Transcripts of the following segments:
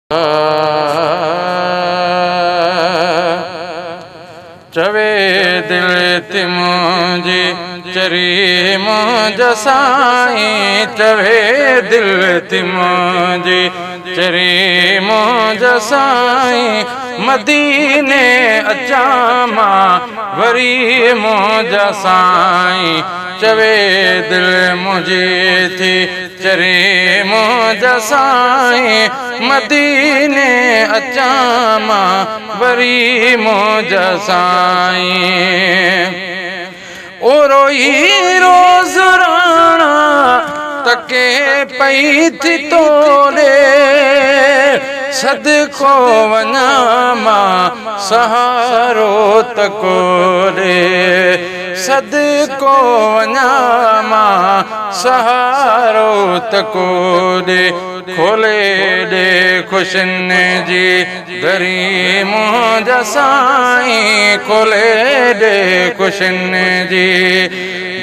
چوي دل ٿي منهنجي چري منهنجا سائين، چوي دل ٿي منهنجي چري منهنجا سائين، مديني اچان مان وري منهنجا سائين. چوي دل منهنجي ٿي چري منهنجا سائين، مديني اچان مان وري منهنجا سائين. او روئي روز راڻا تڪي پئي ٿي تولي، صدقو وڃان مان سهارو تڪولي، صدقو وڃان مان سهارو تڪولي. کولي ڏي خوشين جي دري منهنجا سائين، کولي ڏي خوشين جي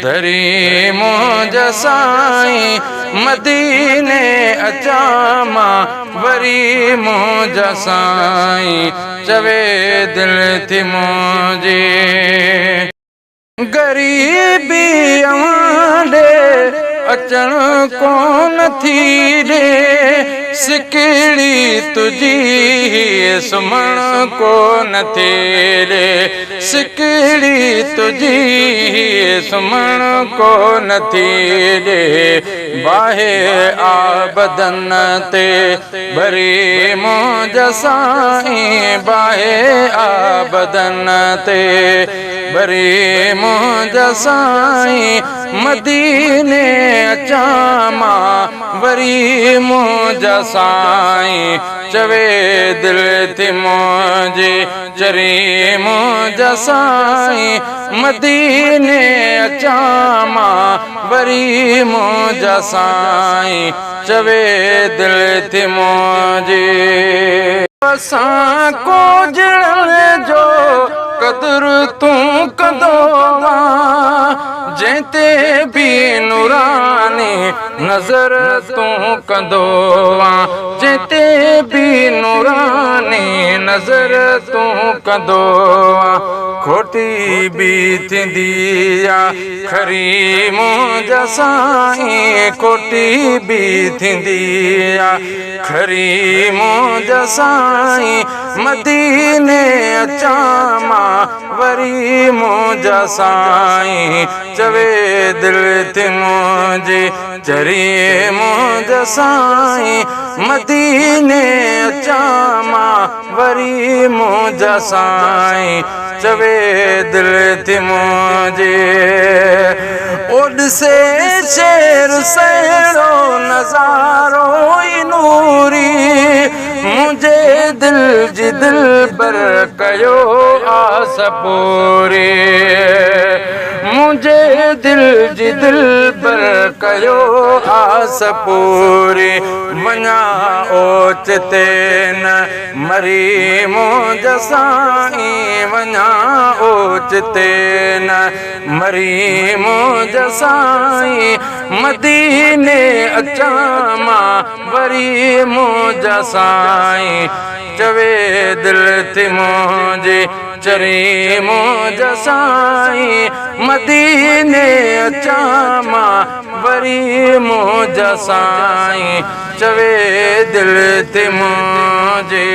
دري منهنجا سائين، مديني اچان مان وري منهنجا سائين. چوي دل ٿي منهنجي غريبي اوهان ڏي اچڻ ڪونه ٿي ڏي، سڪڙي تنهنجي سمهڻ ڪونه ٿي ڏي، سڪڙي تنهنجي سمهڻ ڪونه ٿي ڏي. باهه آ بدن تي ٻري منهنجا سائين، باهه آ بدن تي ٻري منهنجا سائين، مديني اچان مان وري منهنجا سائين. چوي دل ٿي منهنجي چري منهنجا سائين، مديني اچان مان وري منهنجا سائين. چوي دل ٿي منهنجي. اسان ڪوجهڙن جو قدر تون ڪندو آن، جنهن تي به نوراني نظر تون ڪندو آن، جنهن تي به نوراني نظر تون ڪندو آن. کوٽي به ٿيندي آ کري منهنجا سائين، کوٽي به ٿيندي آ کري منهنجا سائين، مديني اچان مان وري منهنجا سائين. چوي دل ٿي منهنجي چري منهنجا سائين، مديني اچان مان وري منهنجا سائين. چوي دل ٿي منهنجي. او ڏسي شير سهڻو نظارو ئي نوري، منهنجي دل جي دلبر ڪيو آس پوري، منهنجي دل جي دلبر ڪيو آس پوري. وڃان اوچتي نه مري منهنجا سائين، وڃان اوچتي نه مري منهنجا سائين، مديني اچان مان وري منهنجا سائين. چوي دل ٿي منهنجي چري منهنجا سائين، مديني اچان مان وري منهنجا سائين. چوي دل ٿي منهنجي.